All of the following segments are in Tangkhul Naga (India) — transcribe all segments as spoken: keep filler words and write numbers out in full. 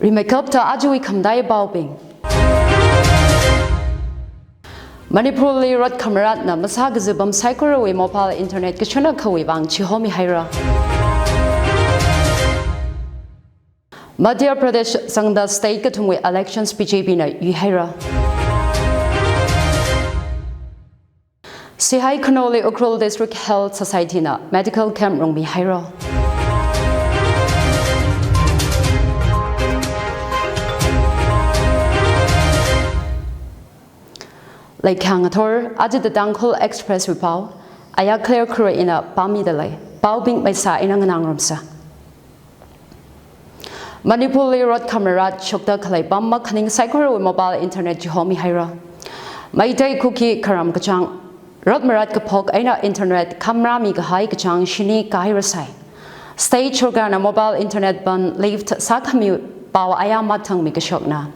Rimeikapta ajawui khamataiya paobing. Manipurli rot khamaratna masākazi pam saikorawui mobile internet kashunakawui vang chihomihaira. Madhya Pradesh zangda state kathumwui elections B J P na yuihaira. Sihai khanoli Ukhrul District Health Society na medical camp rungmihaira. Leikhang athor, ajida Tangkhul Express wui pao, aya Claire Khure ina pāmida lei, paobing maisa ina nganāngarumsa. Manipurli rot khamarat shokda khalei pam makhaning saikorawui mobile internet chihomihaira. Meitei Kuki kharam kachāng rot marat kaphok eina internet khamrāmi kahai kachāng shini kāhairasai. State sorkarna mobile internet ban lift sākhami pao aya mathangmi kashokna.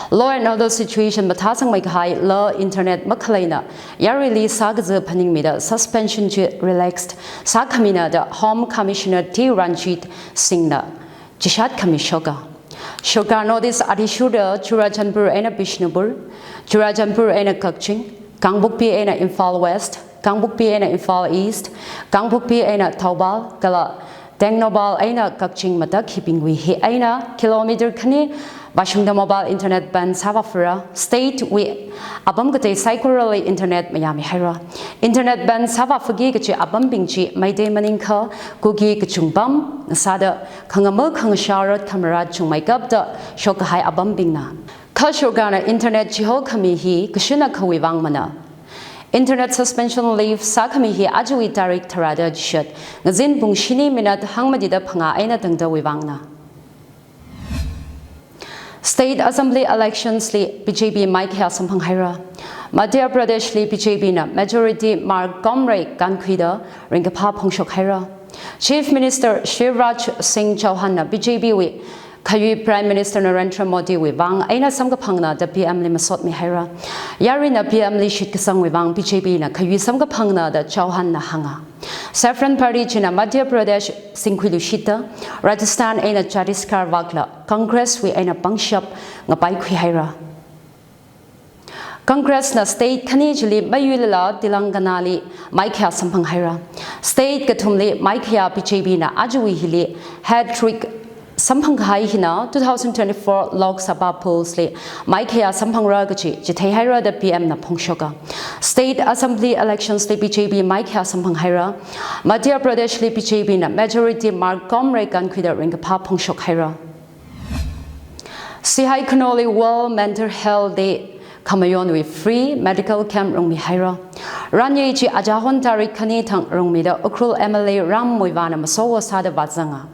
Law and order situation mathāsangmei kahai la internet makhaleina yaruili sākazi phaningmida suspension chi relaxed sākhamina da Home Commissioner T Ranjit Singh na chishat khami shoka. Sorkar notice athishurda Churachandpur eina Bishnupur, Churachandpur eina Kakching, Kangpokpi eina Imphal West, Kangpokpi eina Imphal East, Kangpokpi eina Thoubal, kala Tengnoupal eina Kakching matak hibingwui hi eina kilometer khani vāshungda mobile internet ban sāvāfara, state wui apam katei saikorali internet mayāmihaira. Internet ban sāvāfaki kachi apambing chi Meitei maningakha Kuki kachungpam sāda khangama khangashā rot khamarat chungmeikapta shokkahai apambingna. Kha sorkarna internet chihokhami hi kashunakawui vang mana. Internet suspension lift sākhami hi ajawui tarik tharāda chishat ngazin pung shini minute hangmatida phangā eina tangdawui vangna. State Assembly elections li B J P maikhayā samphanghaira. Madhya Pradesh li B J P na majority mark komrei kankhuida ringkaphā phongshokhaira. Chief Minister Shivraj Singh Chouhan na B J P wui khayui Prime Minister Narendra Modi wui vang eina samkaphangna da P M li masotmihaira. Yaruina P M li shitkasangwui vang B J P na khayui samkaphangna da Chouhan na hānga. Saffron Party china Madhya Pradesh singkhuiluishitda, Rajasthan eina Chhattisgarh vakla Congress wui eina pangshap ngapaikhuihaira. Congress na state khani chili mayuilala Telangana li maikhayā samphanghaira. State kathumli maikhayā B J P na ajawui hili hat-trick samphangkahai hina two thousand twenty-four Lok Sabha polls li maikhayā samphangra kachi chitheihaira da P M na phongshoka. State Assembly elections li B J P maikhayā samphanghaira. Madhya Pradesh li B J P na majority mark komrei kankhuida ringkaphā phongshokhaira. Sihai khanoli World Mental Health Day khamayonwui free medical camp rungmihaira. Ranyei chi achahon tarik khani thang rungmida Ukhrul M L A Ram Muivahna masowo sāda vāzanga.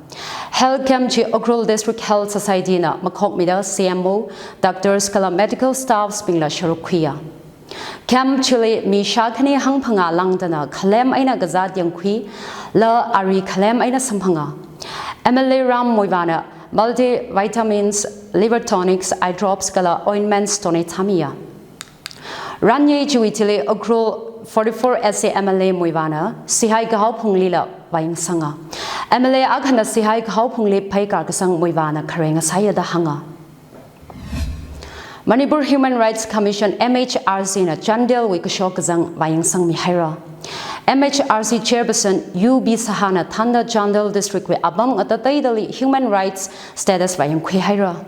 Health camp chi Ukhrul District Health Society na makhokmida C M O, doctors kala medical staffs bingla sharuk khuiya. Camp chili mi shākhani hangphangā langdana khalem eina kazāt yangkhui, la ari khalem eina samphanga. M L A Ram Muivahna multivitamins, liver tonics, eye drops kala ointments donate sāmiya. Ranyei chiwui thili Ukhrul forty-four S A M L A Muivahna Sihai Kahao Phunglila vāyangsanga. M L A akhana Sihai Kahao Phungli pheikar kasang Muivahna kharei ngasāya da hānga. Manipur Human Rights Commission, M H R C na Chandel wui kashok kazang vāyangsangmihaira. M H R C Chairperson U B Saha na thānda Chandel District wui apam ngatateidali human rights status vāyangkhuihaira.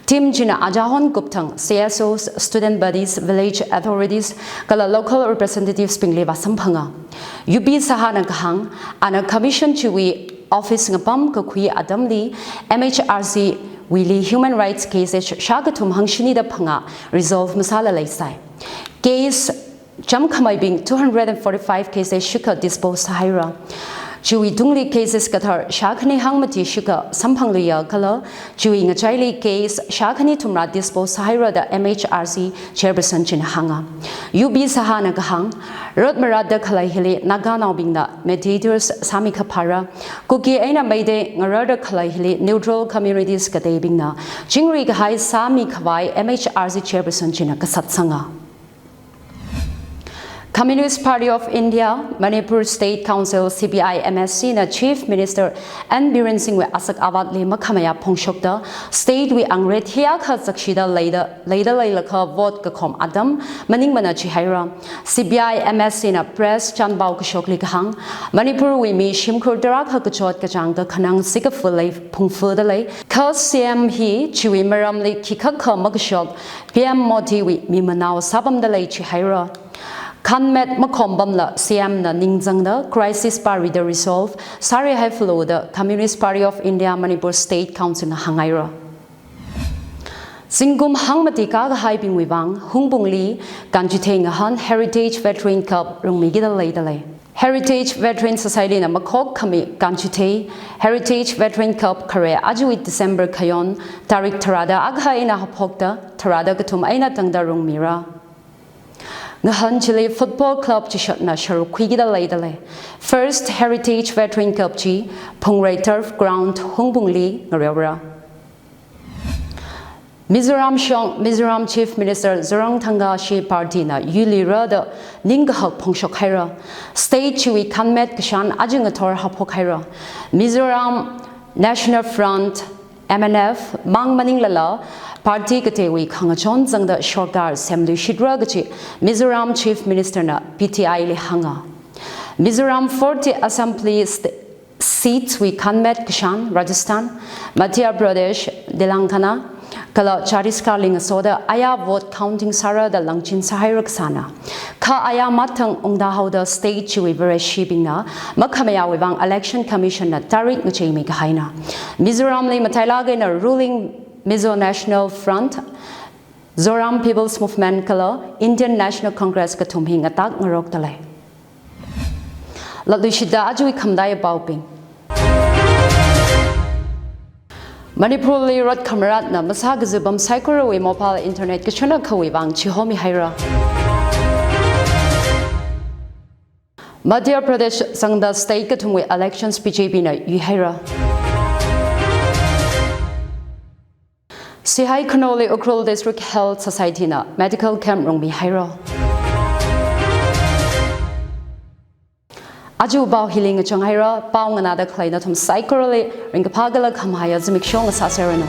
Team china achahon kupthang C S Os, student bodies, village authorities kala local representatives bingli vāsamphanga. U B Saha na kahāng, ana commission chiwui office ngapam kakhui atamli M H R C wuili human rights cases shākathum hangshini da phangā resolve masāla leisai. Case chamkhameibing two hundred and forty-five cases shikha dispose sāhaira. Chiwui tungli cases kathar shākhani hangmati shikha samphangluiya kala chiwui ngachaili case shākhani thumrā dispose sāhaira da M H R C Chairperson china hānga. U B Saha na kahāng, rot maratda khalei hili Naganaobingna mediators sāmi kaphāra, Kuki eina Meitei ngararda khalei hili neutral communities kateibingna chingri kahai sāmi khavai M H R C Chairperson china kasatsanga. Communist Party of India, Manipur State Council, C P I M S C na Chief Minister N Biren Singh wui asak avātli makhamayā phongshokta state wui angret hiya kha zakshida leida, leida leilakha vote kakhom atam maningmana jihaira. C P I M S C na press chanpao kashokli kahāng, Manipur wui mi shimkhur tarākha kachot kachāng kakhanang sikafu lei phungfuda lei. Kha C M hi chiwui maramli khikhakha makashok, P M Modi wui mi manao sāpamda lei jihaira. Khanmet makhompamla C M na ningzangda crisis parida resolve sāri haifalo da Communist Party of India Manipur State Council na hānghaira. Zingkum hangmati kākahaibingwui vang Hungpungli kanchithei ngahān Heritage Veteran Cup rungmikida leida lei. Heritage Veteran Society na makhok khami kanchithei Heritage Veteran Cup khare ajawui December khayon tarik tharāda akha eina haophokta tharāda kathum eina tangda rungmira. Ngahān chili Football Club chishatna sharuk khuikida leida lei. First Heritage Veteran Cup chi Phungrei Turf Ground Hungpungli ngareora. Mizoram shong, Mizoram Chief Minister Zoramthanga Shiv Party na yuilira da ningkahak phongshok haira. State chiwui khanmet kashan aja ngathor haophok haira. Mizoram National Front, M N F, mang maninglala party kateiwui khangachon zangda sorkar semluishitra kachi Mizoram Chief Minister na P T I li hānga. Mizoram forty Assembly st-, seats wui khanmet kashan Rajasthan, Madhya Pradesh, Telangana, kala Chhattisgarh li ngasoda aya vote counting sāra da langchin sāhaira kasāna. Kha aya mathang ungda haoda state chiwui Vareshibingna makhamayāwui vang Election Commission na tarik ngacheimi kahaina. Mizoramli matailāk eina ruling Mizo National Front, Zoram People's Movement kala Indian National Congress kathum hi ngatak ngarokta lei. Latluishida ajawui khamataiya paobing. Manipurli rot khamaratna masā kazipam saikorawui mobile internet kachunna akhawui vang chihomi haira. Madhya Pradesh zangda state kathumwui elections B J P na yuihaira. Sihai Khanoli Ukhrul District Health Society na medical camp rungmi haira. Aja pao hili ngachang haira, pao nganāda khalei nathum saikorali ringkaphā kala khamahaiya zimiksho ngasāseranu.